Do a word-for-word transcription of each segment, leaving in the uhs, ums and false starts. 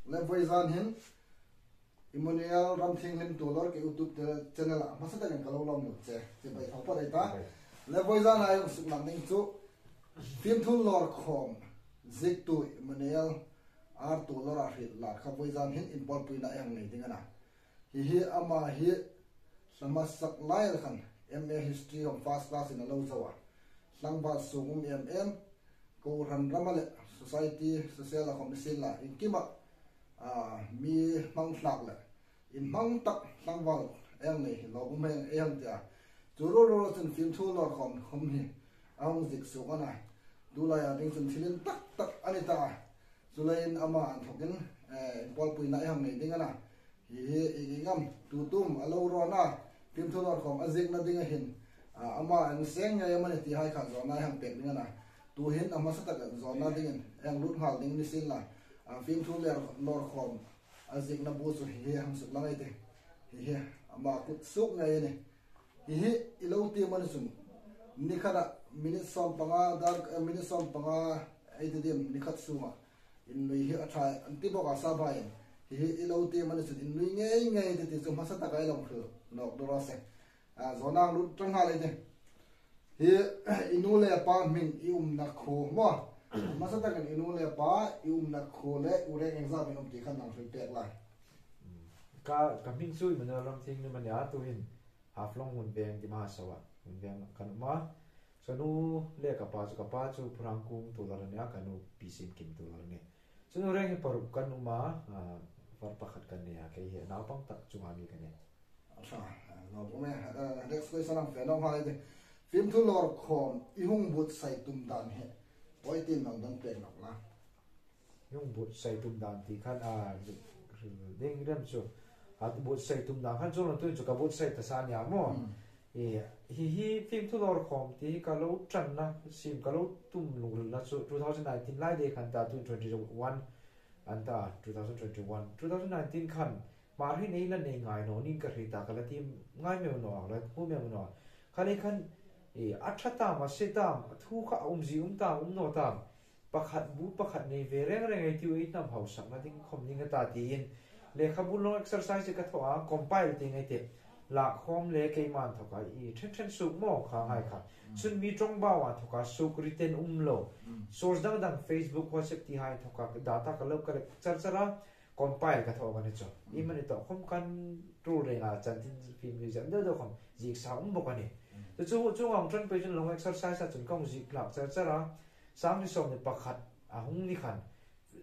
Le vawizan hin Emmanuel Ramthienghlim Tuolor ke YouTube te channel a hmasa takin ka lo lawm lut che. Chibai thaw pha dai ta. Le vawizan a hung suklang ding chu fimthu lawr khawm ziektu Emmanuel R Tuolor a hriet lak kha vawizan hin inpawlpuina ei hang nei ding a na. Hi hi ama hi hlama sak lai khan M A history hawng first class in a lo zo a. Tlangval sung um em em, kohran rama le society social a khawm ni sien la, inkima, a, mi hmang thlak le inhmang tak tlangval ei nei hi lawm um ei hang ti a. Chu ruol ruol chun fimthu lawr khawm khawm hi a hung ziek suok a na. Tulai a ding chun thil intak tak a ni ta a. Chuleiin ama inthokin, eh, inpawlpuina ei hang nei ding a na. Hi hi i ngam tu tum a lo rawn a, fimthu lawr khawm a ziekna ding a hin, a, ama inseng ngei am a ni ti hai kha zawna ei hang pek ding a na. Tu hin a hmasa tak zawna dingin ei hang lut nghal ding ni sien la. A, fimthu lawr khawm a ziekna bu chu hi hi hang suklang ei tih. Hi hi ama kut suok ngei a nih. Hi hi i lo tiem a ni chun, ni khata minute sawm panga, dar, eh, minute sawm panga ei ti ding, ni khat sunga innui hi a ṭha an ti bawk a, sa baiin. Hi hi i lo tiem a ni chun innui ngei ngei ti ti chu hmasa taka ei lo hril nawk dawr a se. A, zawna hang lut ṭan nghal ei tih. Hi, i nu le pa hming, i umna khuo maw? Hmasa takin i nu le pa, i umna khuo le i rank exam in um ti kha hang hril pek la. Ka, ka hming chu Emmanuel Ramthienghlim a nih a, tuhin Haflong Hun Veng, Dima Hasao-a Hun Veng kan um a. Ka nu le ka pa chu, ka pa chu Pu Rangkung Tuolor a nih a, ka nu Pi Simkim Tuolor a nih. Chu nu reng hi paruk kan um a, a, var pakhat kan nei a, kei hi naupang tak chunga mi ka nih. A ṭha, a, lawm um e, a, next question hang fe nawk nghal ei tih. Fimthu lawr khawm i hung buotsai tum dan hi, awi tin hang dawng pek nawk la. I hung buotsai tum dan ti khan, a, ding rem chu. A, buotsai tum dan khan chu lo tuhin chu ka buotsai ta sa nia maw. Hmm. E, hi hi fimthu lawr khawm ti ka lo ṭanna, siem ka lo tum lungril na chu two thousand nineteen lai dei khan ta, tuhin twenty-one an ta, two thousand twenty-one. Two thousand nineteen khan Hmar hi nei la nei ngai naw ning ka hriet a, ka la ti ngai meu naw, la hmu meu naw. Kha lei khan, e, a ṭha tam, a se tam, a thu kha a umzie um tam, um naw tam. Pakhat bu pakhat nei ve reng reng ei tiu, ei hnam hausakna ding khawm ni nga ta tiin. Lekhabu long exercise ka thaw a, compile ti ngai te. Lak khawm le keima inthoka i ṭhen ṭhen suok maw kha ngai kha. Mm. Chun mi ṭawngbau inthoka suok written um lo. Mm. Source dang dang, Facebook, WhatsApp ti hai inthoka data ka lo collect char char a. Compile ka thaw ka ni chu. Mm. I mani tawh khawm kan rul renga chanchin fimnei zan deu deu khawm ziek sa um bawk a nih. Mm. Chu chu, chu hang ṭan pei chun long exercise a chun ka hung ziek hlak char char a. Sang hni sawm ni pakhat a hung ni khan,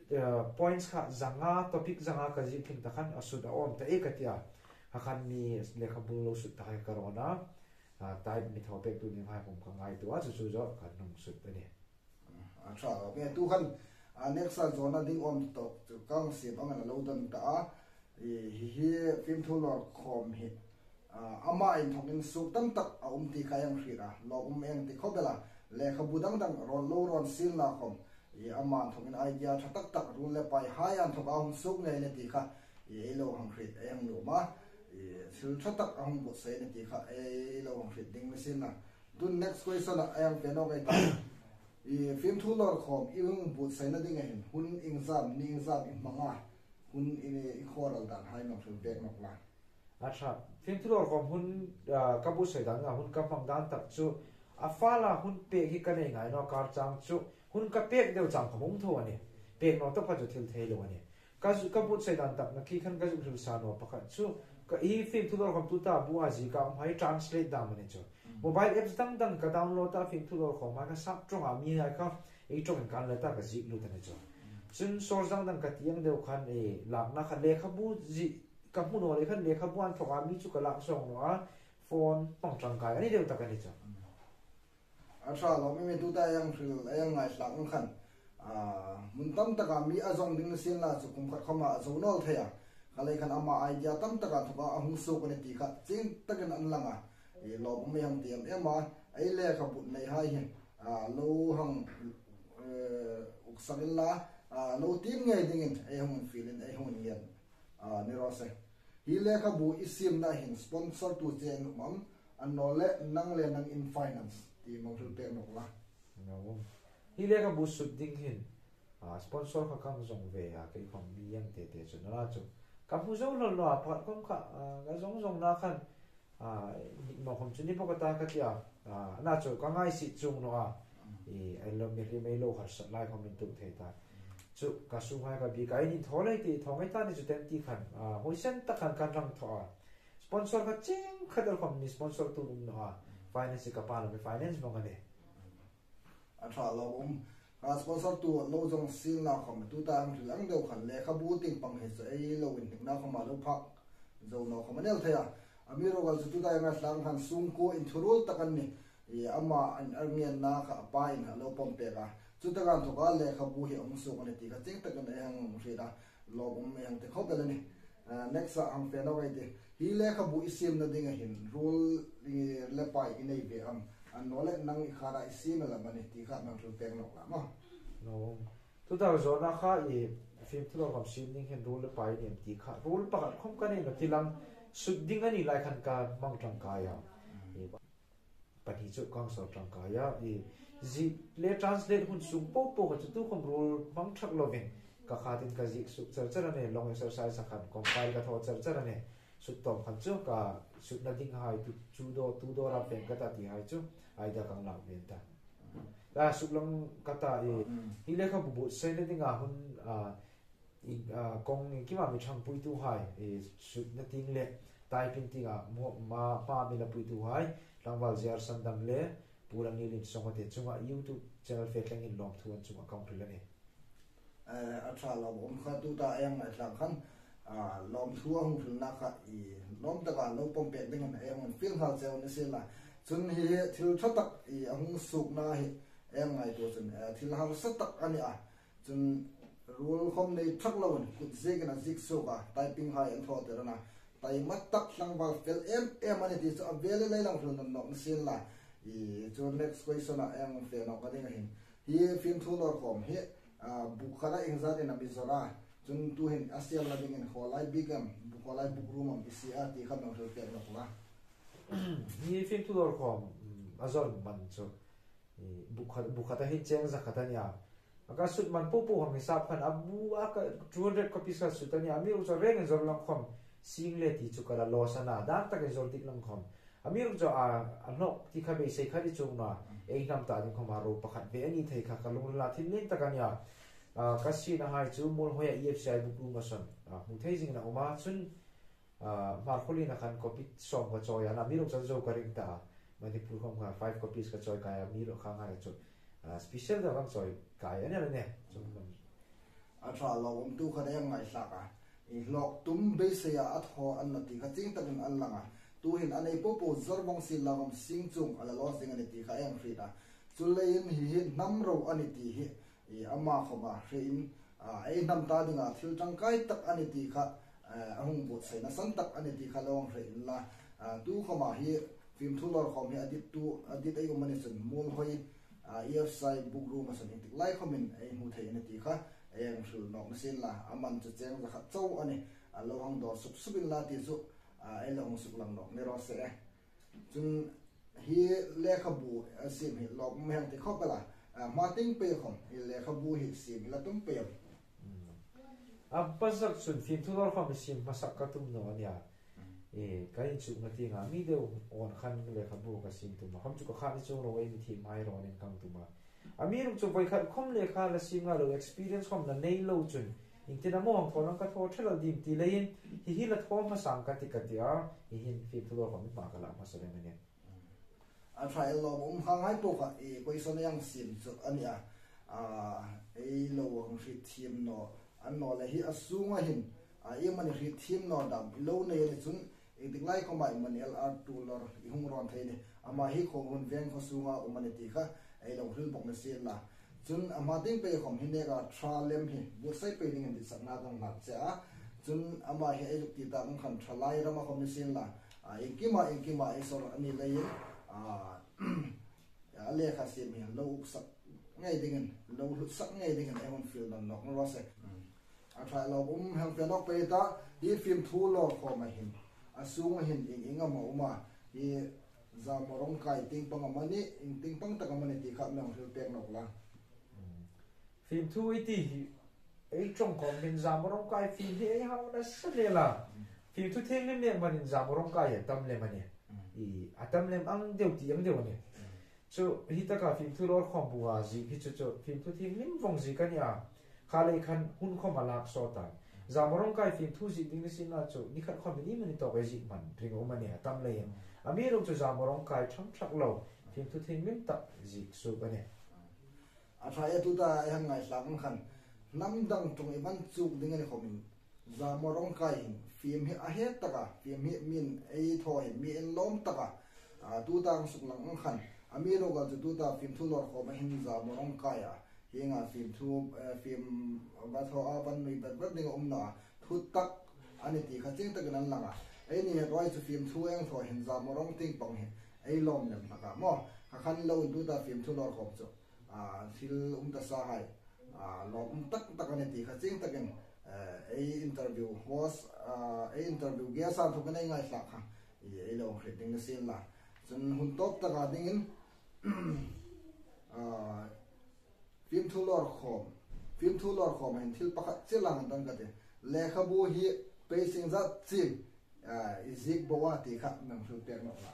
eh, points kha zanga, topic zanga ka ziek tling ta khan a sut a awm ta e ka ti a. A khan mi lekhabu lo sut ta hai ka rawn a. A, type mi thaw pek tu ni hai khawm ka ngaituo a, chu chu zo ka hung sut a nih. A ṭha, ok, tu khan, a, next a zawna ding awm tawk chu ka hung siem ang a, lo dawng ta a. I, hi hi fimthu lawr khawm hi, a, ama inthokin suok tam tak a um ti kha ei hang hriet a, lawm um ei ti khawp el a. Lekhabu dang dang rawn lo rawn sien la khawm, i, ama inthokin idea ṭha tak tak, rule le pai hai inthoka hung suok ngei a nih ti kha, i, ei lo hang hriet, ei hang nuom a. I, thil ṭha tak a hung buotsai a nih ti kha ei lo hang hriet ding ni sien la. Tun next question a ei hang fe nawk ei ta. I, fimthu lawr khawm i hung buotsaina ding a hin hun iengzat, ni iengzat i hmang a, hun i, i khawral dan hai mi hang hril pek nawk la. A ṭha, fimthu lawr khawm hun, a, ka buotsai dan a, hun ka hmang dan tak chu, a fala hun pek hi ka nei ngai naw, kar chang chu hun ka pek deu chang khawm um tho a nih. Pek naw tawp kha chu thil thei lo a nih. Ka zu-, ka buotsai dan tak na khi khan ka zuk hril sa naw pakhat chu, ka, i fimthu lawr khawm tuta bu a ziek a um hai translate dam a ni chu. Mm. Mobile apps dang dang ka download a, fimthu lawr khawm hai ka sap ṭawnga mi hai kha, ei ṭawngin kan la ta ka ziek lut a ni chu. Mm. Chun source dang dang ka ti ang deu khan, e, lakna khan lekhabu ziek ka hmu naw lei khan lekhabu inthoka mi chu ka lak zawng naw a, phone hmang ṭangkai a ni deu tak a ni chu. Mm. A ṭha lawm, mi, mi tuta ei hang hril, ei hang ngaithlak ang khan. A, hmun tam taka mi a zawng ding sien la chu kum khat khawma a zo naw thei a. Kha lei khan ama idea tam taka inthoka a hung suok a nih ti kha chieng takin an lang a. I, lawm um ei hang ti em em a. Ei lekhabu nei hai hi, a, lo hang, eh, uksak inla, a, lo tiem ngei dingin ei hung infielin, ei hung inngen, a, ni raw se. Hi lekhabu i siemna hin sponsor tu che an um am, annawleh nang le nang in finance ti mi hang hril pek nawk la. Naw. Hi lekhabu sut ding hin, A, sponsor kha ka zong ve a, kei khawm mi ang te te chu na chu ka hmu zo lo lo a, pakhat khawm kha, a, ka zong zong na khan, a, ni mo khawm chu ni bawk a ta ka ti a, a, na chu ka ngai si chuong naw a, i, ei lo mi hrim ei lo harsat lai khawm in tu thei ta. Chu ka sum hai ka bi ka in thaw lei ti, thaw ngai ta ni chu ten ti khan, a, hoi sen ta khan kan rang thaw a. Sponsor ka ching kha der khawm ni sponsor tu um naw a. Finance ka pa lo mi finance mo ka ni. A ṭha lo um. A sponsor tu lo zong sin la khawm, tu ta ang thil ang deu khan lekhabu ting pang hi chu ei lo inhnik na khawm a lo phak zo naw khawm a ni el thei a. Amiruokchu tu ta ang a tlang khan sungkuo in thurul tak an ni. I ama an ar ngen na kha a pa in a lo pawm pek a. Chu ta kan thawk a lekhabu hi a hung suok a ni ti kha ching takin ei hang hriet a. Lo um ei hang ti khawp el a ni. A, next a hang fe naw ei ti. Hi lekhabu i siemna ding a hin ruol, i, le pai i nei ve am. Annawleh nang i khara i siem el am a ni ti kha nang thil pek nawk la maw. No. Tu ta zawna kha i fimthu lo khawm siem ding hin ruol le pai i nei am ti kha. Ruol pakhat khawm ka nei naw ti lang sut ding a ni lai khan ka hmang ṭangkai a. I pahni chu ka hang sawl ṭangkai a, i ziek le translate hun sung po po kha chu tu khawm ruol hmang ṭhak lovin ka khatin ka ziek suk char char a nih, long exercise a khan compile ka thaw char char a nih, sut tawm khan chu ka sutna ding hai tu, chu daw, tu daw ram pen ka ta ti hai chu idea ka hang lak ve ta. Ka suk lang ka ta i, hi lekhabu buotsaina dinga hun, a, i, a, kawng iengkima mi ṭhangpuitu hai, i, sutna tieng le typing tienga mo-, ma, hma mi la puitu hai, tlangval J R Sandam le Pu Rangni Linsawma te chunga YouTube channel fe tlangin lawmthu an chunga ka hung hril a nih. Eh, a ṭha lo um kha tu ta ei hang ngaithla khan, a, lawmthu a hung hrilna kha i lawm taka lo pawm pek dingin ei hang fiel nghal cheu ni sien la. Chun hi thil ṭha tak i a hung suokna hi ei hang ngaituo chun, eh, thil harsa tak a ni a. Chun ruol khawm nei ṭhak lovin kut ziekin a ziek suok a, typing hai an thaw tir a na. Taima tak tlangval fel em em a ni ti chu a vêl le lei lang hril nawn nawk ni sien la. I chu next question a ei hang fe nawk a ding a hin. Hi fimthu lawr khawm hi, a, buk khata iengzatin a mi zawr a. Chun tu hin a siemna dingin khawlai bik am, buk khawlai book room am i sie a ti kha nang hril pek nawk la. Hi fimthu lawr khawm, mm, a zawr man chu. I, buk khat, buk khata hin cheng za khat a nih a. A ka sut man po po hang hisap khan a bu a ka two hundred copies ka sut a nih a. Amiruokchu rengin zawr lang khawm sing le ti chu ka la loss a na. Dang takin zawr dik lang khawm. Amiruokchu a, a hnawk ti kha beisei kha ni chuong naw a. Ei hnam ta ding khawma ro pakhat ve a ni thei kha ka lungrila thinlung tak a nih a. A, ka siemna hai chu Muolhoi a E F C I book room a sawn. A, hmu thei zingin a um a. Chun a, Hmarkhawlien a khan copy sawm ka chawi a, amiruokchu zo ka ring ta a. Manipur khawm kha five copies ka chawi kai a, amiruokchu kha ngai chu, a, special deu ka chawi kai a nih a nih. Chu a ṭha lo um tu kha ei hang ngaithlak a. I hlawk tum beisei a a thaw a na ti kha ching takin a lang a. Tu hin a nei po po zawr vawng sien la khawm sing chuong a la loss ding a ni ti kha ei hang hriet a. Chuleiin hi hi hnam ro a ni ti hi i ama khawma hrein, a, ei hnam ta dinga thil ṭangkai tak a ni ti kha, a, a hung buotsaina san tak a ni ti kha lo hang hril inla, a, tu khawma hi fimthu lawr khawm hi a dit tu, a dit ei um a ni chun Muolhoi, a, E F C I book room a sawn intik lai khawmin ei hmu thei a ni ti kha ei hang hril nawk ni sien la, a man chu cheng za khat chau a nih, a lo hang dawr sup sup inla ti chu, a, ei lo hang suklang nawk ni raw se. Chun hi lekhabu a siem hi lawm um hang ti khawp el a. A, hma tieng pei khawm hi lekhabu hi siem hi la tum pei am. Mm. A, pasal chun fimthu lawr khawm siem hmasak ka tum naw a nih a. Mm. E, ka inchukna tienga mi deu awn khan lekhabu ka siem tum a. Khawm chu ka kha ni chuong lo ei mi thiem hai ro nen ka tum a. Amiruokchu voi khat khawm lekha la siem ngai lo experience khawm la nei lo chun. Iengtin am a hang thaw lang ka thaw ṭha lo ding ti leiin, hi hi la thaw hmasa ang ka ti ka ti a, hi hin fimthu lawr khawm hma ka la hmasa lem a nih. A ṭha el lo um hang hai po kha, e, question ei hang siem chu a nih a. A, ei lo hang hriet thiem naw, annawleh hi a sunga hin, a, iemani hriet thiem naw dam i lo nei a ni chun, Iengtik lai khawma iemani L R two lawr i hung rawn thei a nih. Ama hi Khuonghun veng khaw sunga um a ni ti kha ei lo hril bawk ni sien la. Chun a hma tieng pei khawm hi neka ṭha lem hi buotsai pei dingin ditsakna ka hang nghat che a. Chun ama hi ei zuk ti ta ang khan ṭhalai rama khawm ni sien la. A, iengkima, iengkima ei sawr a ni leiin, a, a lekha siem hi lo uksak ngei dingin, lo hlutsak ngei dingin ei hung fiel nawn nawk ni raw se. A ṭha lo um hang fe nawk pei ta, hi fimthu lawr khawma hin, a sunga hin ieng ieng am a um a, hi Zamorong kai tieng pang am a ni, ieng tieng pang tak am a ni ti kha mi hang hril pek nawk la. Mm. Fimthu ei ti hi, ei ṭawng khawm hin Zamawrawngkai fim hi ei hau nasa hle a. Fimthu thienghlim lem manin Zamawrawngkai a tam lem a nih. I, a tam lem ang deu ti ang deu a nih. Chu hi taka fimthu lawr khawm bua ziek hi chu chu fimthu thienghlim vawng ziek a nih a. Kha lei khan hun khawm a lak sawt a. Zamawrawngkai fimthu ziek ding ni sien la chu ni khat khawm ni mani tawk ei ziek hman ring um a nih a tam leiin. Amiruokchu Zamawrawngkai ṭhang ṭhak lo fimthu thienghlim tak ziek suok a nih. A ṭha e, tuta ei hang ngaithlak ang khan hnam dang ṭawng i van chuk ding a ni khawmin Zamawrawngkai hin fim hi a het tak a, fim hi min ei thaw hin mi inlawm tak a, a, tuta ang suklang ang khan amiruokchu tuta fimthu lawr khawm a hin Zamawrawngkai a, hienga fimthu, eh, fim va thaw a van nuoi bet bet ding a um naw a, thu tak a ni ti kha chieng takin an lang a. Eini ruok chu fimthu ei thaw hin Zamawrawng tieng pang hi ei lawm lem hlak a maw. Kha khan lo tuta fimthu lawr khawm chu a, thil um ta sa hai, a, lawm um tak tak a nih ti kha chieng takin, eh, ei interview host, a, ei interview guest a inthokin ei ngaithlak kha, i, ei lo hriet ding ni sien la. Chun hun tawp taka dingin, a, fimthu lawr khawm, fimthu lawr khawm hin thil pakhat chel lang dan ka ti. Lekhabu hi pei sing zat chin, a, i ziek bo a ti kha nang hril pek naw la.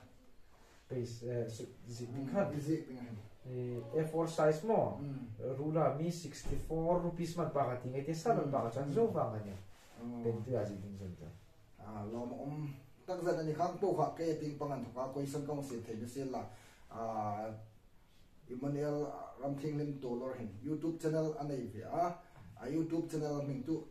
Pei, eh, su-, ziek ding khan. I ziek ding a hin. Eh, A four size maw? Mm. Ruler mi sixty-four rupees man pa ka ti ngai te sa man pa ka chan zo vang a nih. Oh. Pen tu a ziek ding zon ta. A, lawm um tak zet a ni kha po kha kei tieng pang inthoka question ka hung siem thei ni sien la. A, Emmanuel Ramthienghlim Tuolor hin YouTube channel a nei ve a. A YouTube channel hming chu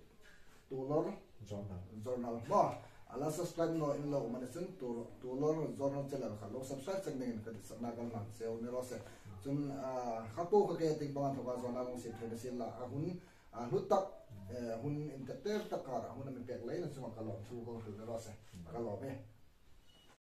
Tuolor Journal. Journal maw. A la subscribe naw in lo um a ni chun Tuolor, Tuolor Journal channel kha lo subscribe chang dingin ka ti sakna ka hlan cheu ni raw se. Chun, a, kha po kha kei tieng pang inthoka Journal hung siem thei ni sien la. A hun, a, hlu tak, eh, hun intekter tak kara hun a mi pek leiin a chunga ka lawmthu ka hril ni raw se. Ka lawm e.